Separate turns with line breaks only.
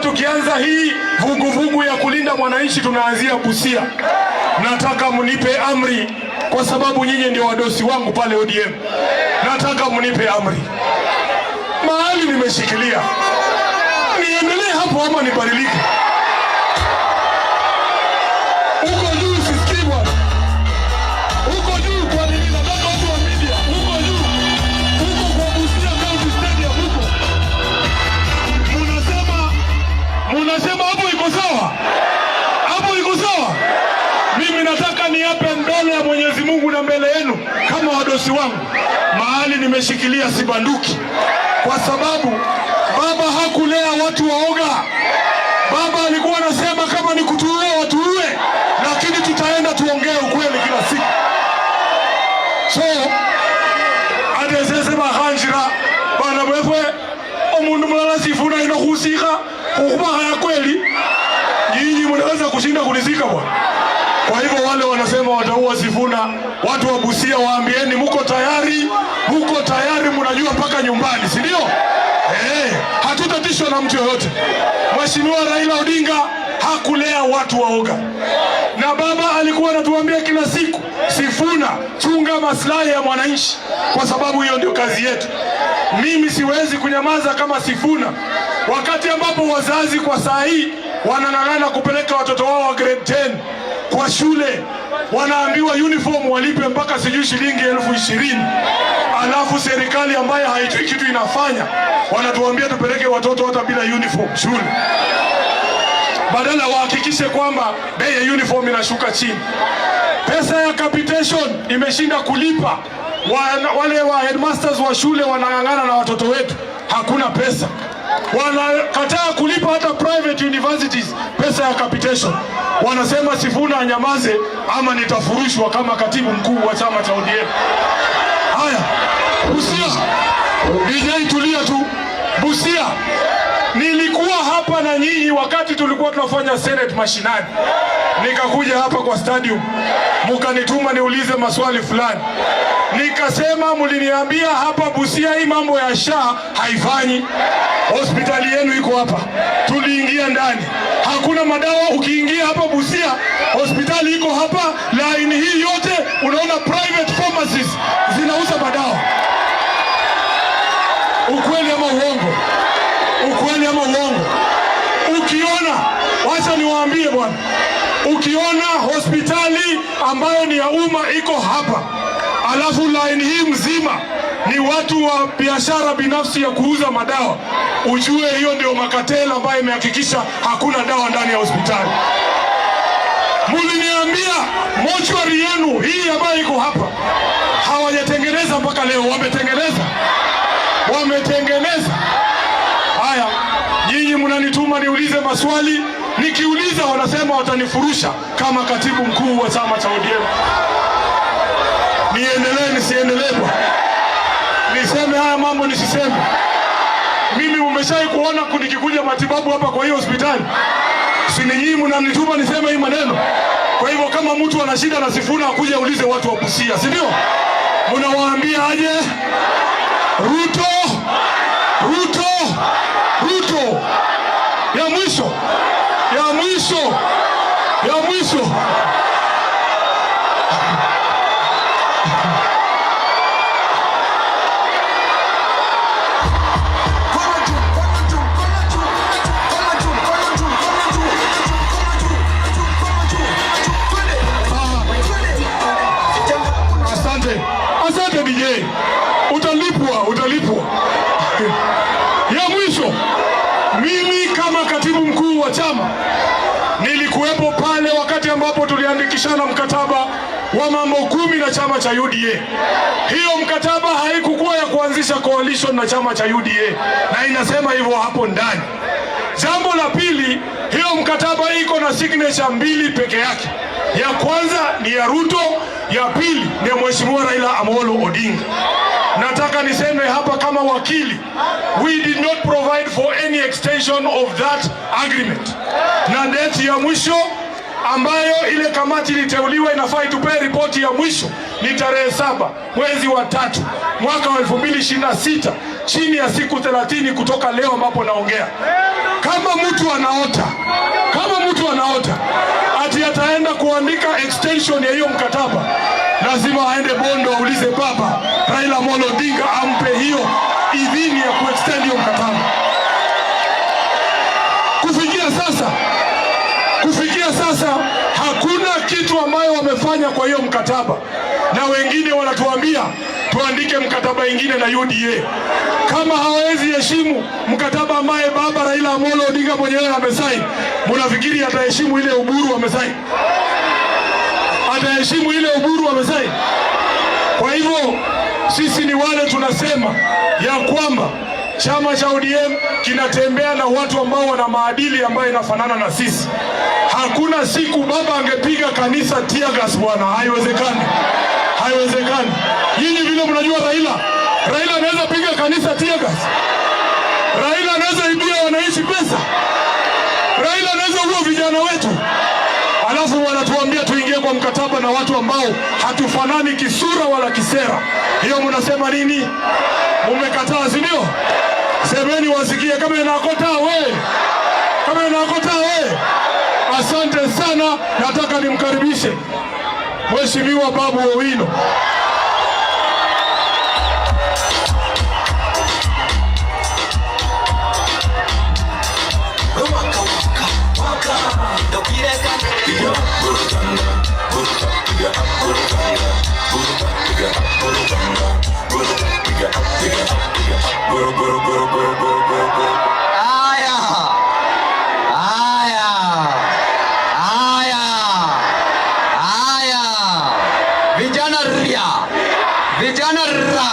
tukianza hii vuguvugu ya kulinda mwananchi tunaanzia Busia. Nataka mnipe amri, kwa sababu nyinyi ndio wadosi wangu pale ODM. Nataka mnipe amri mahali nimeshikilia, niendelee hapo ama nibadilike? Huko juu sisikii, bwana, huko juu. Kwa nini? Nataka watu wa media huko juu, huko kwa Busia County Stadium huko, munasema hapo iko sawa, hapo iko sawa. Mimi nataka niape mbele ya Mwenyezi Mungu na mbele yenu kama wadosi wangu, mahali nimeshikilia sibanduki, kwa sababu baba hakulea watu waoga. Baba alikuwa anasema kama ni kutuua watuue, lakini tutaenda tuongee ukweli kila siku. So ate sese bakhanjira bana befwe omundu mulala Sifuna ino khusikha khukhubakha kweli, nyinyi mnaweza kushinda kunizika, bwana. Kwa hivyo wale wanasema wataua Sifuna, watu wa Busia waambieni muko tayari, muko tayari, mnajua mpaka nyumbani, si ndio? Hatutatishwa na mtu yoyote. Mheshimiwa Raila Odinga hakulea watu waoga, na baba alikuwa anatuambia kila siku, "Sifuna, chunga maslahi ya mwananchi, kwa sababu hiyo ndio kazi yetu." Mimi siwezi kunyamaza kama Sifuna wakati ambapo wazazi kwa saa hii wanang'ang'ana kupeleka watoto wao wa grade 10 kwa shule, wanaambiwa uniform walipe mpaka sijui shilingi 20,000, alafu serikali ambayo haijui kitu inafanya wanatuambia tupeleke watoto hata bila uniform shule, badala wahakikishe kwamba bei ya uniform inashuka chini. Pesa ya capitation imeshinda kulipa. Wale wa headmasters wa shule wanang'ang'ana na watoto wetu, hakuna pesa. Wanakataa kulipa hata private universities pesa ya capitation. Wanasema Sifuna anyamaze ama nitafurushwa kama katibu mkuu wa chama cha ODM. Haya, Busia, DJ tulia tu. Busia, nilikuwa hapa na nyinyi wakati tulikuwa tunafanya Senate mashinani, nikakuja hapa kwa stadium, mukanituma niulize maswali fulani, nikasema mliniambia hapa Busia hii mambo ya SHA haifanyi. Hospitali yenu iko hapa, tuliingia ndani, hakuna madawa. Ukiingia hapa Busia, hospitali iko hapa, laini hii yote unaona private pharmacies zinauza madawa. Ukweli ama uongo? Ukweli ama uongo? Ukiona, wacha niwaambie bwana, ukiona hospitali ambayo ni ya umma iko hapa, alafu line hii mzima ni watu wa biashara binafsi ya kuuza madawa, ujue hiyo ndio macartel ambayo imehakikisha hakuna dawa ndani ya hospitali. Muliniambia mochwari yenu hii ambayo iko hapa hawajatengeneza mpaka leo, wametengeneza, wametengeneza. Haya, nyinyi mnanituma niulize maswali, nikiuliza wanasema watanifurusha kama katibu mkuu wa chama cha ODM. Niendelee nisiendelee? Bwana, niseme haya mambo nisiseme? Mimi mmeshai kuona nikikuja matibabu hapa kwa hiyo hospitali? Si ni nyinyi mnanituma niseme hii maneno? Kwa hivyo kama mtu ana shida na Sifuna akuja aulize watu wa Busia, si ndio? Mnawaambia aje? Ruto, Ruto, Ruto. Ya mwisho, ya mwisho, ya mwisho.
Mkono juu, mkono juu, mkono juu, mkono juu, mkono juu, mkono juu, mkono juu, mkono juu, twende, twende.
Asante, asante DJ, utalipwa, utalipwa. Ya mwisho, mimi kama katibu mkuu wa chama nilikuwepo pale wakati ambapo tuliandikishana mkataba wa mambo 10 na chama cha UDA. Hiyo mkataba haikukuwa ya kuanzisha coalition na chama cha UDA, na inasema hivyo hapo ndani. Jambo la pili, hiyo mkataba iko na signature mbili peke yake. Ya kwanza ni ya Ruto, ya pili ni ya Mheshimiwa Raila Amolo Odinga. Nataka niseme hapa kama wakili, we did not provide for any extension of that agreement. Na date ya mwisho ambayo ile kamati iliteuliwa inafaa itupee ripoti ya mwisho Ni tarehe 7 mwezi wa 3 mwaka wa 2026, chini ya siku 30 kutoka leo ambapo naongea. Kama mtu anaota, kama mtu anaota ati ataenda kuandika extension ya hiyo mkataba, lazima aende Bondo aulize baba Raila Amolo Odinga ampe hiyo idhini ya kuextend hiyo mkataba. Kufikia sasa hakuna kitu ambayo wamefanya kwa hiyo mkataba, na wengine wanatuambia tuandike mkataba ingine na UDA. Kama hawawezi heshimu mkataba ambaye baba Raila Amolo Odinga mwenyewe amesaini, munafikiri ataheshimu ile Oburu amesaini? Ataheshimu ile Oburu amesaini? Kwa hivyo sisi ni wale tunasema ya kwamba chama cha ODM kinatembea na watu ambao wana maadili ambayo inafanana na sisi. Hakuna siku baba angepiga kanisa tear gas bwana, haiwezekani, haiwezekani. Nyinyi vile mnajua Raila, Raila anaweza piga kanisa tear gas? Raila anaweza ibia wananchi pesa? Raila anaweza ua vijana wetu? Alafu wanatuambia tuingie kwa mkataba na watu ambao hatufanani kisura wala kisera. Hiyo mnasema nini? Mumekataa, si ndio? Semeni wasikie, kama inakota we, kama inakota we. Asante sana, nataka nimkaribishe Mheshimiwa Babu Owino.